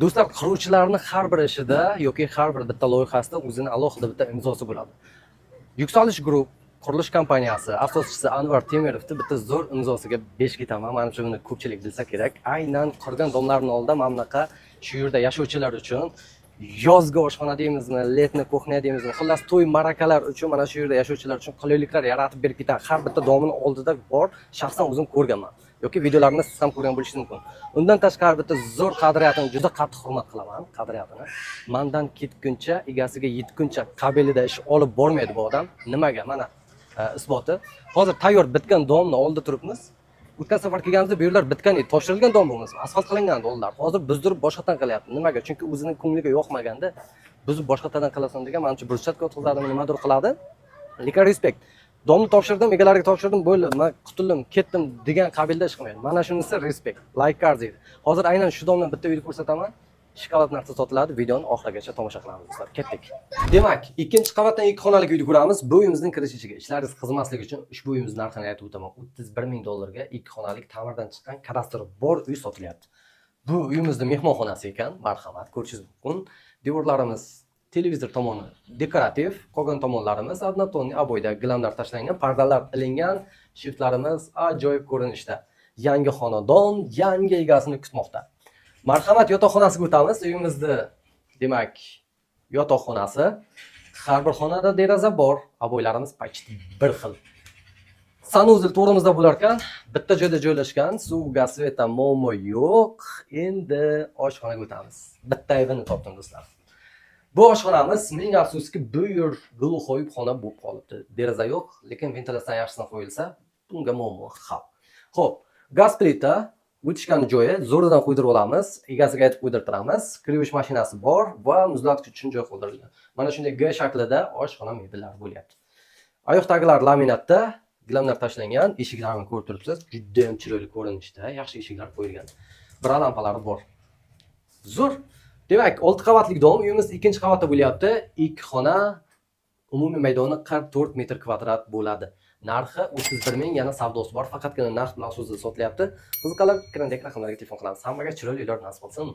Do'stlar, quruvchilarning har bir ishida yoki har bir bitta loyihasida o'zini alohida bitta imzosi bo'ladi. Yuksalish Group qurilish kompaniyasi asoschisi Anvar Temirovni bitta zo'r imzosiga besh ketaman. Manimcha buni ko'pchilik bilsa kerak. Aynan qurgan domlarning oldida mana bunaqa shu yerda yashovchilar uchun yozgi oshxona deymizmi, letni kuxnya deymizmi, xullas to'y ma'rakalar uchun mana shu yerda yashovchilar uchun qulayliklar yaratib berib ketgan. Har bitta domini oldida bor, shaxsan o'zim ko'rganman yoki videolarimda siz ham ko'rgan bo'lishingiz mumkin. Undan tashqari bitta zo'r qadriyatini juda qattiq hurmat qilaman, qadriyatini. Mandan ketguncha, egasiga yetguncha qabelida ish olib bormaydi bu odam. Nimaga? Mana isboti. Hozir tayyor bitgan domni oldida turibmiz. O'tgan safar kelganimizda bu yerlar bitgan edi, topshirilgan dom bo'lmasa, asfalt qilingan oldilar. Hozir buzdirib boshqatdan qilyapti. Nimaga? Chunki o'zining ko'ngliga yoqmaganda buzib boshqatdan qilasan degan, manimcha bruschatka o'tkazadimi, nimadir qiladi. Lekin respekt. Domni topshirdim, egalariga topshirdim, bo'ldi, men qutuldim, ketdim degan qabilda ish qilmaydi. Mana shunisi respekt, like arziydi. Hozir aynan shu domdan bitta video ko'rsataman. Shokolad narsa sotiladi. Videoni oxirigacha tomosha qilamiz do'stlar. Ketdik. Demak, ikkinchi qavatdan ikki xonalik uyni ko'ramiz. Bu uyimizning kirish eshigi ishlaringiz qizimasligi uchun ushbu uyimiz narxini aytib o'taman. 31 ming dollarga ikki xonalik ta'mirdan chiqqan kadastr bor uy sotilyapti. Bu uyimizning mehmonxonasi ekan. Marhamat, ko'rishingiz mumkin. Devorlarimiz televizor tomoni dekorativ, qolgan tomonlarimiz однотонный обой da gilamlar tashlangan, pardalar ilingan, shiftlarimiz ajoyib ko'rinishda. Yangi xonadon yangi egasini kutmoqda. Marhamat, yotoqxonasiga o'tamiz. Uyimizni demak yotoqxonasi. Har bir xonada deraza bor, обой larimiz почти bir xil. Санузел to'g'rimizda bo'lar ekan, bitta joyda joylashgan, suv, gaz, свет dan muammo yo'q. Endi oshxonaga o'tamiz. Bitta aybini topdim do'stlar. Bu oshxonamiz ming afsuski bu yer глухой xona bo'lib qolibdi. Deraza yo'q, lekin ventilyatsiya yaxshisidan qo'yilsa, bunga muammo hal. Xo'p, gaz plita o'tishgan joyi zo'ridan qo'ydirib olamiz, egasiga aytib qo'ydirtiramiz. Kir yuvish mashinasi bor va muzlatgich uchun joy qoldirilgan. Mana shunday G shaklida oshxona mebellari bo'lyapti. Oyoq tagilar laminatda, gilamlar tashlangan, eshiklarni ko'rib turibsiz, juda ham chiroyli ko'rinishda, yaxshi eshiklar qo'yilgan. Bir lampalari bor. Zo'r. Demak, 6 qavatli dom, uyimiz ikkinchi qavatda bo'lyapti. Ikki xona, umumiy maydoni 44 metr kvadrat bo'ladi. Narxi 31 ming, yana savdosi bor. Faqatgina narx bilan so'zida sotilyapti. Qiziqqanlar ekrandagi raqamlarga telefon qilamiz. Hammaga chiroyli uylar nasib qilsin.